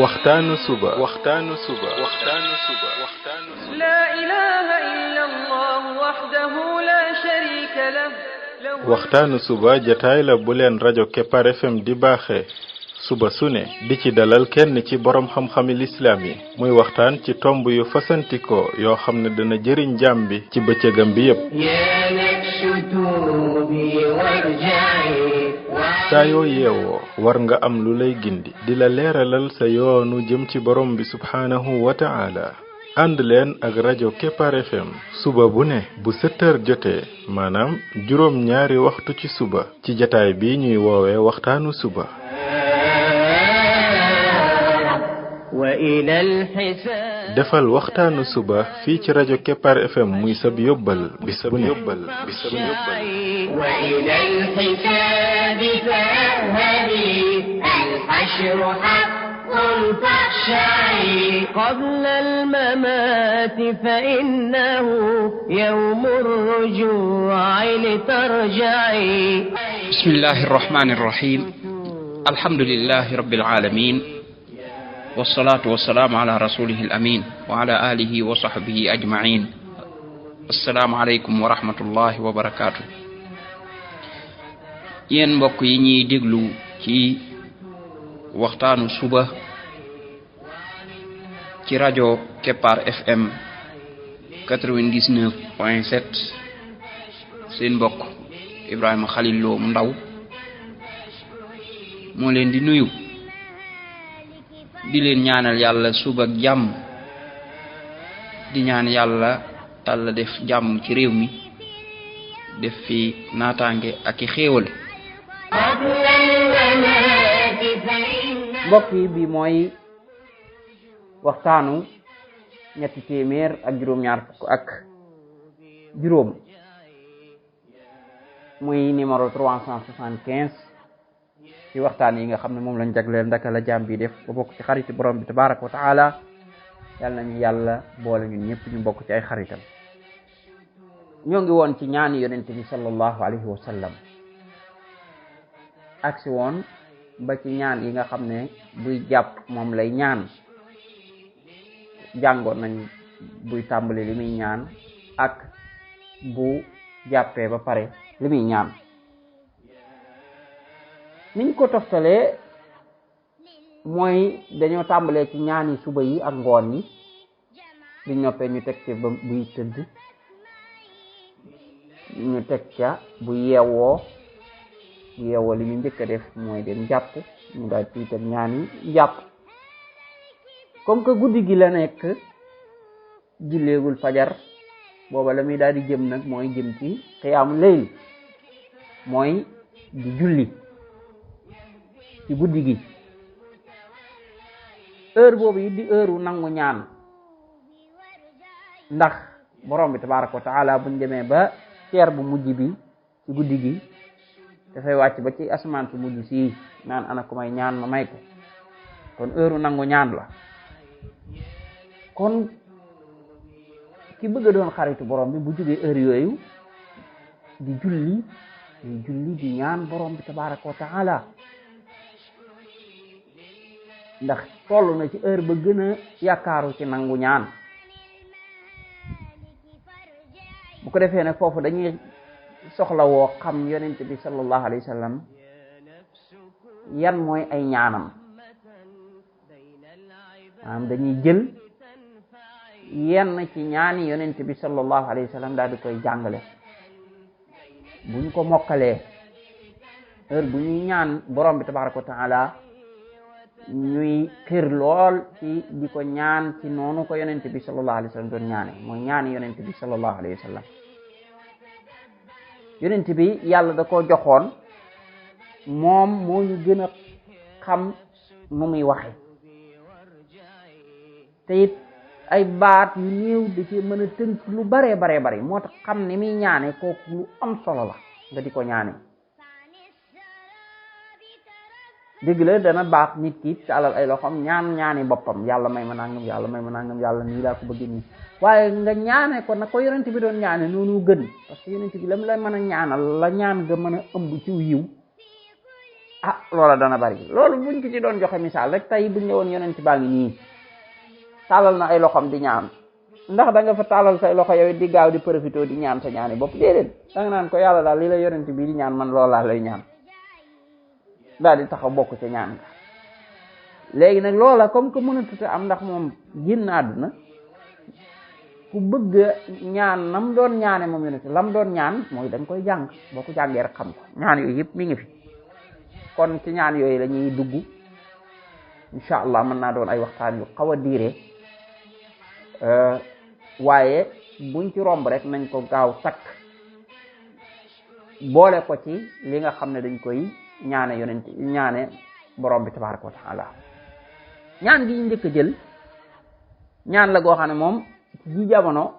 waxtaanu suba لا إله إلا الله وحده لا شريك له waxtaanu suba jataay la bu leen rajo Kepar FM di baaxee suba su ne di ci dalal kenn ci borom xam-xami lislaam yi muy waxtaan ci tomb yu fasantikoo yoo xam ne dana jëriñ jaam bi ci bëccëgam bi yépp saa yoo yeewoo war nga am lu lay gindi di la leeralal sa yoonu jëm ci borom bi subhaanahu wa ta'ala ànd leen ak rajo Kepar FM suba bu ne bu 7h jotee maanaam juróom ñaari waxtu ci suba ci jataay bi ñuy woowee waxtaanu suba defal waxtaanu suba fii ci rajo Kepar FM muy sab yóbbal bis bu ne قبل الممات فإنه يوم الرجوع لترجعي بسم الله الرحمن الرحيم الحمد لله رب العالمين والصلاة والسلام على رسوله الأمين وعلى آله وصحبه أجمعين السلام عليكم ورحمة الله وبركاته yéen mbokk yi ñuy déglu ci waxtaanu suba ci rajo Kepar FM 99.7 seen mbokk Ibrahima Khalil Lo mu ndaw moo leen di nuyu di leen ñaanal yàlla suba ak jàmm di ñaan yàlla tàlla def jàmm ci réew mi def fi naataange ak i xéewal mbokk yi bi mooy waxtaanu ñetti téeméer ak juróom-ñaar fukk ak juróom muy numéro 375 ci waxtaan yi nga xam ne moom lañ jagleel ndaka la jaam bi def ba bokk ci xariti borom bi tabaraka wa taala yàlla nañu yàlla boole ñun ñëpp ñu bokk ci ay xaritam ñoo ngi woon ci ñaani yonente bi sallallahu alayhi wa sallam aksi woon ba ci ñaan yi nga xam ne buy jàpp moom lay ñaan jàngoon nañ buy tàmbali li muy ñaan ak bu jàppee ba pare li muy ñaan niñ ko toftalee mooy dañoo tàmbalee ci ñaani suba yi ak ngoon yi di noppee ñu teg ci ba buy tëdd ñu teg ca bu yeewoo li ñu njëkk a def mooy dem jàpp ñu daal ci itam ñaani jàpp comme que guddi gi la nekk julleegul fajar booba la muy daal di jëm nag mooy jëm ci xiyaamu layl mooy di julli ci guddi gi heure boobu it di heure wu nangu ñaan ndax borom bi tabaraka wa taala buñ demee ba ceer bu mujj bi ci guddi gi dafay wàcc ba ci asamaan su mujj si naan ana ku may ñaan ma may ko kon heure nangu ñaan la kon ki bëgg a doon xaritu borom bi bu jógee heure yooyu di julli di ñaan borom bi tabaraka wa taala ndax toll na ci heure ba gën a yaakaaru ci nangu ñaan bu ko defee nag foofu dañuy soxla woo xam yonent bi sallallahu alayhi wa sallam yan mooy ay ñaanam dañuy jël yenn ci ñaani yonent bi sallallahu alayhi wa sallam daal di koy jàngale buñ ko mokkalee heure bu ñuy ñaan borom bi tabaraka wa taala ñuy xir lool ci di ko ñaan ci noonu ko yonent bi sallallahu alayhi wa sallam doon ñaane mooy ñaani yonent bi sallallahu alayhi wa sallam yonent bi yàlla da ko joxoon moom moo ñu gën a xam nu muy waxe te it ay baat yu néew da ci mën a tënk lu bare moo tax xam ni muy ñaane kooku lu am solo la nga di ko ñaane dëgg la dana baax nit ki tàllal ay loxoom ñaani boppam yàlla may ma nangam yàlla nii laa ko bëgg nii waaye nga ñaane ko na ko yonent bi doon ñaane noonu gën parce que yonent bi lam la mën a ñaanal la ñaan nga mën a ëmb ci yiw loola dana bari. loolu buñ ci doon joxe misaal rek tey buñ ñëwoon yonent baa ngi nii tàllal na ay loxom di ñaan, ndax da nga fa tàllal say loxo yow di gaaw di profité di ñaan sa ñaani bopp? déedéet, da nga naan ko yàlla daal li la yonent bi di ñaan man loolu laa lay ñaan, daal di taxaw bokk ca ñaan nga. léegi nag loola comme que mënatut am ndax moom génn àdduna, ku bëgg ñaan nam doon ñaane moom yonent lam doon ñaan mooy dañ koy jàng, boo ko jàngee rek xam ko. ñaan yooyu yëpp mi ngi fi, kon ci ñaan yooyu la ñuy dugg incha allah. mën naa doon ay waxtaan yu xaw a diire, waaye buñ ci romb rek nañ ko gaaw takk boole ko ci li nga xam ne dañ koy ñaane yonent ñaane borom bi tabaraka wa taala. ñaan gi ñu njëkk a jël ñaan la goo xam ne moom ci jamono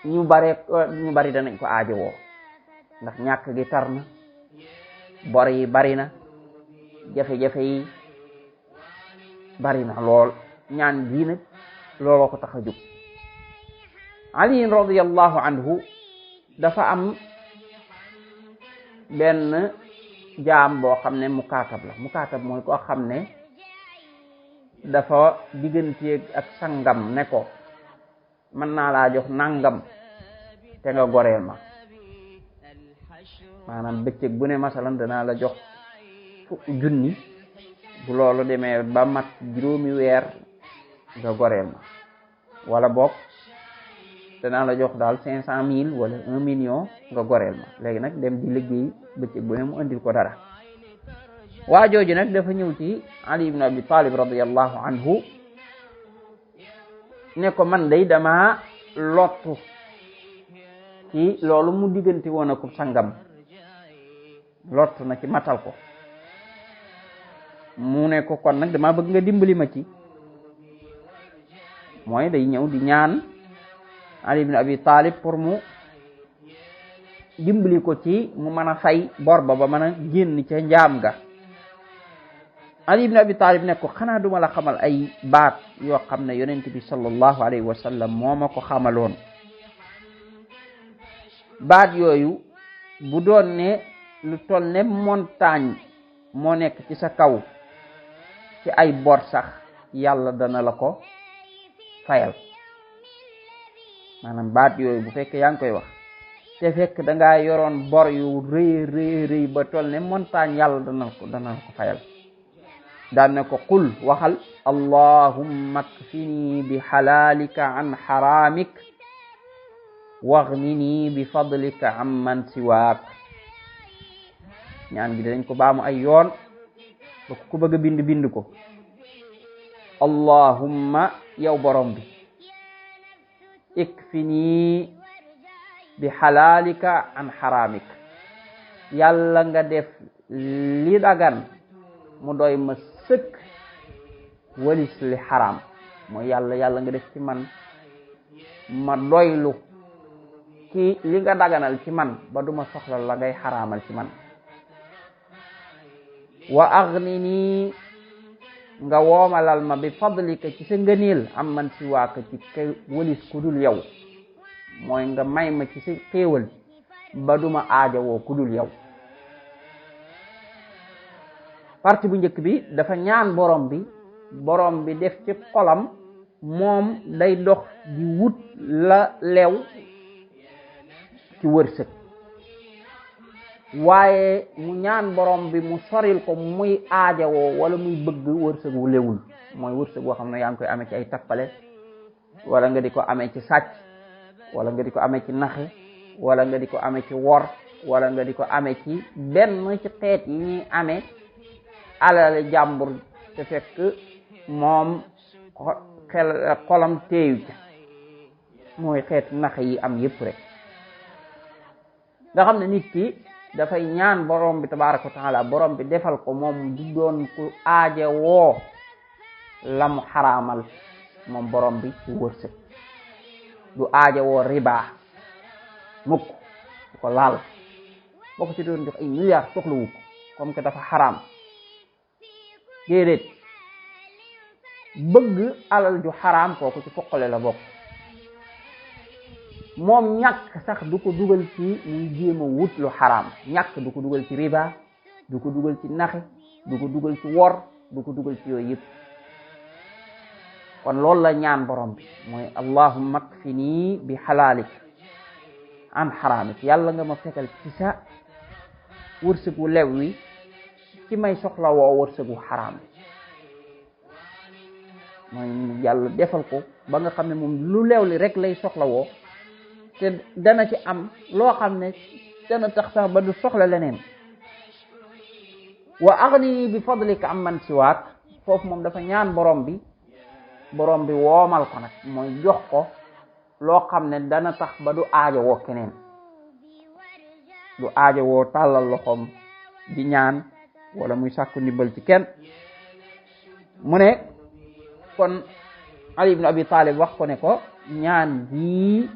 ñu bari danañ ko aajowoo, ndax ñàkk gi tar na, bor yi bari na, jafe-jafe yi bari na lool. ñaan gii nag looloo ko tax a jóg. Ali radiyallahu anhu dafa am benn jaam boo xam ne mukaatab la. mukaatab mooy koo xam ne dafa digganteeg ak sangam ne ko mën naa laa jox nangam te nga goreel ma, maanaam bëccëg bu ne masalan danaa la jox junni, bu loolu demee ba mat juróomi weer nga goreel ma, wala boog danaa la jox daal 500,000 wala 1 million nga goreel ma. léegi nag dem di liggéey bëccëg bu ne mu andil ko dara. waa jooju nag dafa ñëw ci Ali ibn Abi Talib radiyallahu anhu ne ko man day dama lottu ci loolu mu diggante woon ak sangam, lottu na ci matal ko. mu ne ko kon nag dama bëgg nga dimbali ma ci. mooy day ñëw di ñaan Ali ibn Abi Talib pour mu dimbali ko ci mu mën a fay bor ba mën a génn ca njaam ga. Ali ibn Abi Talib ne ko xanaa duma la xamal ay baat yoo xam ne yonent bi sallallahu alayhi wa sallam moo ma ko xamaloon. baat yooyu bu doon ne lu toll ne montagne moo nekk ci sa kaw ci ay bor sax yàlla dana la ko fayal. maanaam baat yooyu bu fekkee yaa ngi koy wax te fekk da ngaa yoroon bor yu rëy ba toll ne montagne, yàlla dana la ko fayal. daan ne ko qul waxal allahumma kfini bi halalika an haramik waghnini bi fadlika amman siwaak. ñaan gi dañ ko baamu ay yoon ba ku bëgg a bind ko. allahumma yow borom bi ikfini bi halalika an haramik, yàlla nga def li dagan mu doy ma sëkk walis li xaraam. mooy yàlla nga def ci man ma doylu ci li nga daganal ci man ba duma soxla la ngay xaraamal ci man. wa aghnini nga woomalal ma bi fadlika ci sa ngëneel am man si waaka ci kay walis ku dul yow. mooy nga may ma ci sa xéewal ba duma aajowoo ku dul yow. partie bu njëkk bi dafa ñaan borom bi def ci xolam moom day dox di wut la lew ci wërsëg, waaye mu ñaan borom bi mu soril ko muy aajawoo wala muy bëgg wërsëg wu lewul. mooy wërsëg boo xam ne yaa ngi koy amee ci ay tappale, wala nga di ko amee ci sàcc, wala nga di ko amee ci naxe, wala nga di ko amee ci wor, wala nga di ko amee ci benn ci xeet yi ñuy amee alal jàmbur te fekk moom xolam teeyu ci. mooy xeet naxe yi am yépp rek. nga xam ne nit ki dafay ñaan borom bi tabaraka wa taala borom bi defal ko moom du doon ku aaje woo la mu xaraamal moom borom bi ci wërsëg. du aaje woo riba mukk du ko laal. boo ko ci doon jox ay milliards soxlawu ko comme que dafa xaraam. déedéet, bëgg alal ju xaraam kooku ci foqale la bokk. moom ñàkk sax du ko dugal ci muy jéem a wut lu xaraam. ñàkk du ko dugal ci riba, du ko dugal ci naxe du ko dugal ci wor du ko dugal ci yooyu yëpp kon loolu la ñaan borom bi mooy allahumma kfini bi xalaalik an xaraamik yàlla nga ma fegal ci sa wërsëgu lew wi ci may soxla woo wërsëgu xaraam mooy yàlla defal ko ba nga xam ne moom lu leew li rek lay soxla woo te dana ci am loo xam ne dana tax sax ba du soxla leneen wa aghnini bi fadlika am man siwaak foofu moom dafa ñaan borom bi woomal ko nag mooy jox ko loo xam ne dana tax ba du aajo woo keneen du aajo woo tàllal loxoom di ñaan wala muy sàkku ndimbal ci kenn mu ne kon Ali ibn Abi Talib wax ko ne ko ñaan bii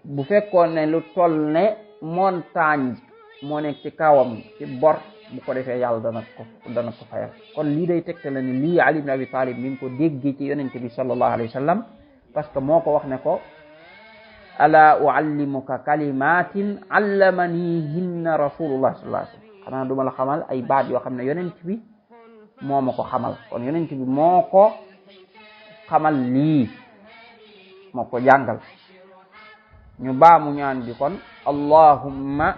bu fekkoon ne lu toll ne montagne moo nekk ci kawam ci bor bu ko defee yàlla dana ko fayal kon lii day tegte la ni lii Ali ibn Abi Talib mi ngi ko déggee ci yonente bi sallallahu alayhi wa sallam parce que moo ko wax ne ko ala uallimuka kalimatin allamanihinna rasulullah sallallahu alayhi wa sallam xanaa duma la xamal ay baat yoo xam ne yonent bi moo ma ko xamal kon yonent bi moo ko xamal lii moo ko jàngal ñu baamu ñaan bi kon allahumma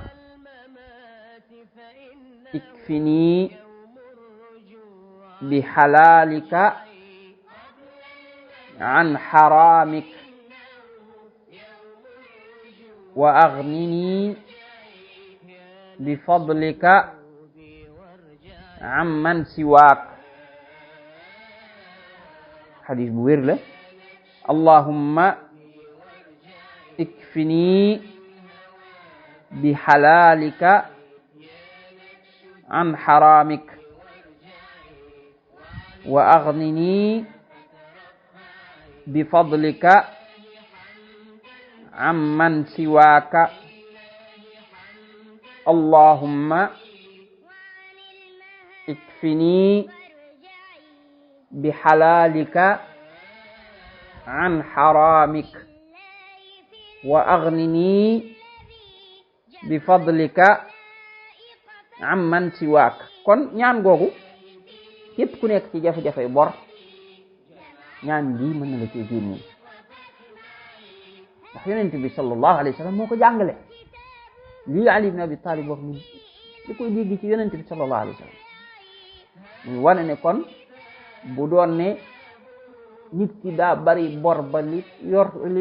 ikfini bi halalika an haramik wa aghnini bi fadlika amman siwaak xadis bu wér la allahumma ikfini bi halalika an haramik wa aghnini bi fadlika amman siwaaka allahumma ikfini bi halalika an haramik wa aghnini bi fadlika amman siwaak kon ñaan googu képp ku nekk ci jafe-jafe bor ñaan gi mën na la cee génne ndax yonent bi sallallahu alayhi wa sallam moo ko jàngale lii Ali ibn Abi Talib wax ni li koy dégg ci yonent bi sallallahu alayhi wa sallam muy wane ne kon bu doon ne nit ki daa bari bor ba lim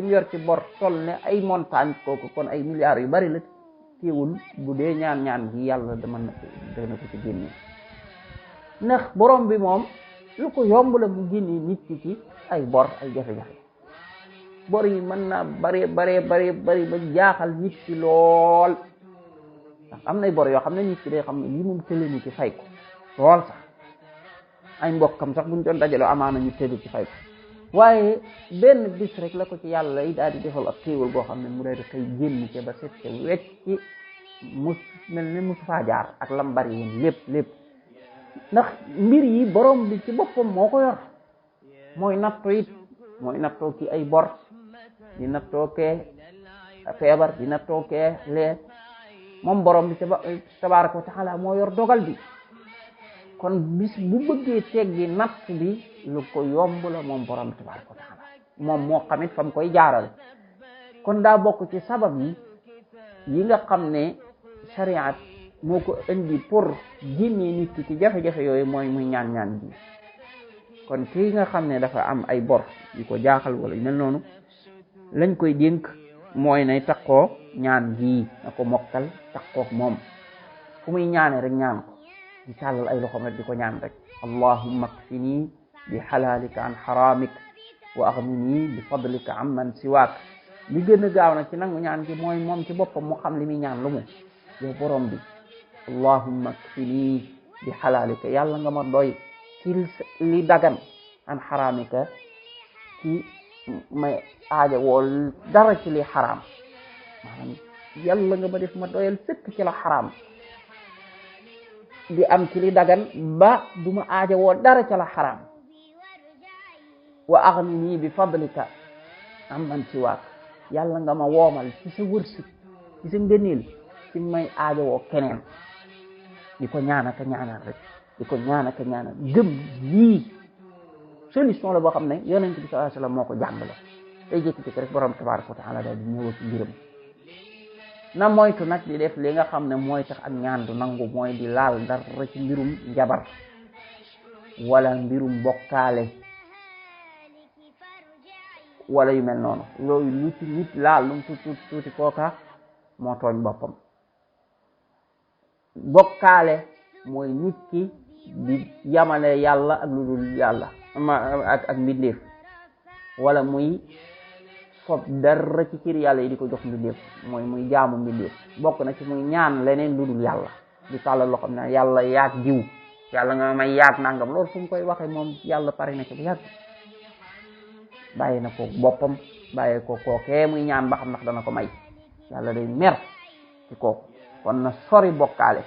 yor ci bor toll ne ay montagne kooku kon ay milliards yu bari la teewul bu dee ñaan gi yàlla dana ko ci génne ndax borom bi moom lu ko yomb la mu génne nit ki ci ay bor ay jafe-jafe bor yi mën naa bari ba jaaxal nit ki lool ndax am nay bor yoo xam ne nit ki day xam ne lii moom tële ni ci fay ko lool sax ay mbokkam sax buñ doon dajaloo amaana ñu tële ci fay ko waaye benn bis rek la ko ci yàlla yi daal di defal ak xéewal goo xam ne mu day di xëy génn ci ba set wecc ci mu mel ne musu faa jaar ak lam bari woon lépp ndax mbir yi borom bi ci boppam moo ko yor mooy nattoo ki ay bor di nattoo kee feebar di nattoo kee lee moom borom bi tabaraka wa taala moo yor dogal bi kon bis bu bëggee teggi natt bi lu ko yomb la moom borom bi tabaraka wa taala moom moo xamit fa mu koy jaarale kon daa bokk ci sabab yi nga xam ne shariat moo ko indi pour génnee nit ki ci jafe-jafe yooyu mooy muy ñaan bi kon kii nga xam ne dafa am ay bor yu ko jaaxal wala yu mel noonu lañ koy dénk mooy nay takkoo ñaan gi na ko mokkal takkoo moom fu muy ñaane rek ñaan ko di tàllal ay loxoom rek di ko ñaan rek allahumma kfini bi halalika an haramik wa aghnini bi fadlika amman siwaak li gën a gaaw nag ci nangu ñaan gi mooy moom ci boppam mu xam li muy ñaan lu mu yow borom bi allahumma kfini bi halalika yàlla nga ma doy ci li dagan an haramika ci may aaja wool dara ci li xaraam maanaam yàlla nga ma def ma doyal sëkk ci la xaraam di am ci li dagan ba duma aaja woo dara ci la xaraam wa aghnini bi fadlika amman siwaak yàlla nga ma woomal ci sa wërsëg ci sa ngëneel ci may aaja woo keneen di ko ñaan ak ñaanal rek di ko ñaan ak ñaanal gëm lii solution la boo xam ne yonent bi sallallahu alayhi wasallam moo ko jàngale day jékki-jékki rek borom tabaraka wa taala daal di ñëw ci mbiram na moytu nag di def li nga xam ne mooy tax ak ñaan du nangu mooy di laal dara ci mbirum njabar wala mbirum bokkaale wala yu mel noonu yooyu lu ci nit laal lu mu tuuti kooka moo tooñ boppam bokkaale mooy nit ki di yamale yàlla ak lu dul yàlla ak mbindeef wala muy fob dara ci cër yàlla yi di ko jox mbindeef mooy muy jaamu mbindeef bokk na ci muy ñaan leneen lu dul yàlla di tàllal loo xam ne yàlla yaag diw yàlla nga may yaag nangam loolu fu mu koy waxee moom yàlla pare na ci bu yàgg bàyyi na ko boppam bàyyi ko kookee muy ñaan ba xam ndax dana ko may yàlla day mer ci kooku kon na sori bokkaale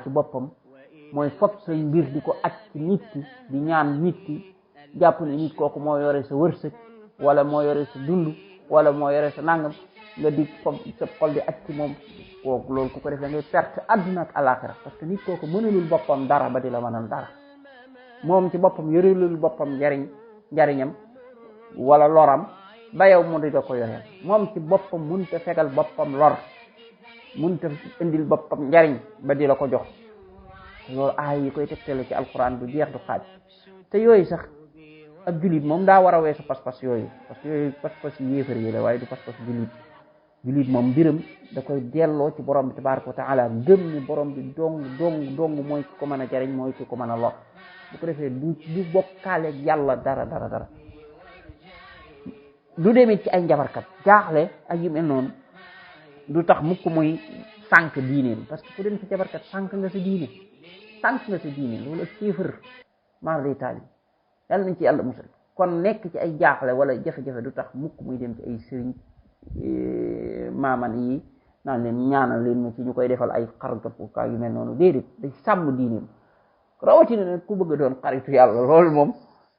ci boppam mooy fob say mbir di ko aj ci nit ki di ñaan nit ki jàpp ne nit kooku moo yore sa wërsëg wala moo yore sa dund wala moo yore sa nangam nga di fob sa xol di aj ci moom kooku loolu ku ko def da ngay perte àdduna ak alaxira parce que nit kooku mënalul boppam dara ba di la mënal dara moom ci boppam yorelul boppam njariñam wala loram ba yow mu di da ko yoreel moom ci boppam mënta fegal boppam lor mënta indil boppam njariñ ba di la ko jox loolu aay yi koy tegtale ci alquran du jeex du xaaj te yooyu sax ak julit moom daa war a weesu pas-pas yooyu parce que yooyu pas-pas yéefar yi la waaye du pas-pas julit moom mbiram da koy delloo ci borom bi tabaraka wa taala gëm ni borom bi dong mooy ki ko mën a jariñ mooy ki ko mën a lor bu ko defee du bokkaale yàlla dara du demee ci ay njabarkat jaaxle ak yu mel noonu du tax mukk muy sànq diineem parce que ku dem ci jabarkat sànq nga sa diine loolu ak kéefër maar day taali yàlla nañ ci yàlla musal kon nekk ci ay jaaxle wala jafe-jafe du tax mukk muy dem ci ay sëriñ maaman yi naan leen ñaanal leen ma ci ñu koy defal ay xargatuka yu mel noonu déedéet day sàmm diineem rawatina nag ku bëgg doon xaritu yàlla loolu moom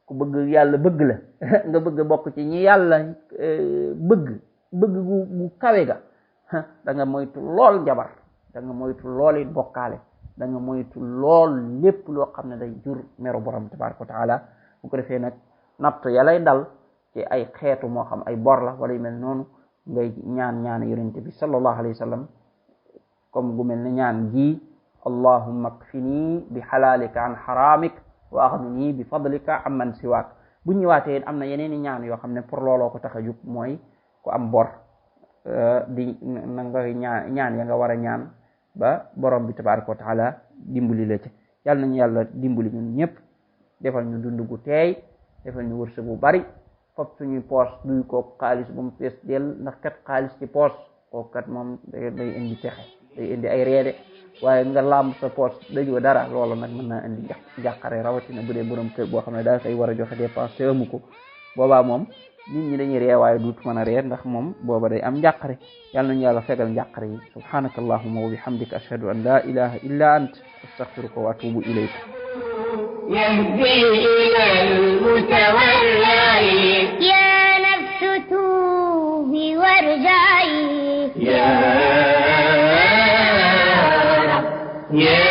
ku bëgg yàlla bëgg la nga bëgg bokk ci ñi yàlla bëgg gu kawe ga da nga moytu lool njabar da nga moytu lool it bokkaale da nga moytu lool lépp loo xam ne day jur meru borom tabaraka wa taala bu ko defee nag natt ya lay dal ci ay xeetu moo xam ay bor la wala yu mel noonu ngay ñaan yonente bi sallallahu alayhi wa sallam comme gu mel ne ñaan gi allahumma kfini bi halalika an haramik wa aghnini bi fadlika amman siwaak bu ñëwaatee am na yeneen i ñaan yoo xam ne pour looloo ko tax a jug mooy ku am bor di na nga ñaan ya nga war a ñaan ba borom bi tabaraka wa taala dimbali la ci yàlla nañu yàlla dimbali ñun ñëpp defal ñu dund gu teey defal ñu wërsëg bu bari fop suñuy poos duy ko xaalis bu mu fees del ndax kat xaalis ci poos kooku kat moom day indi texe day indi ay reede waaye nga lamb sa poos dajoo dara loolu nag mën naa indi njàqare rawatina bu dee borom kër boo xam ne daa fay war a joxe dépense te amu ko boobaa moom nit ñi dañuy ree waaye duut mën a ree ndax moom booba day am njàqare yàlla nañu yàlla fegal njàqare yi subhanaka allahumma wa bihamdika ashhadu an la ilaha illa ant astaghfiruka wa atubu ilayka يهدي إلى المتولي يا نفس توبي وارجعي يا رب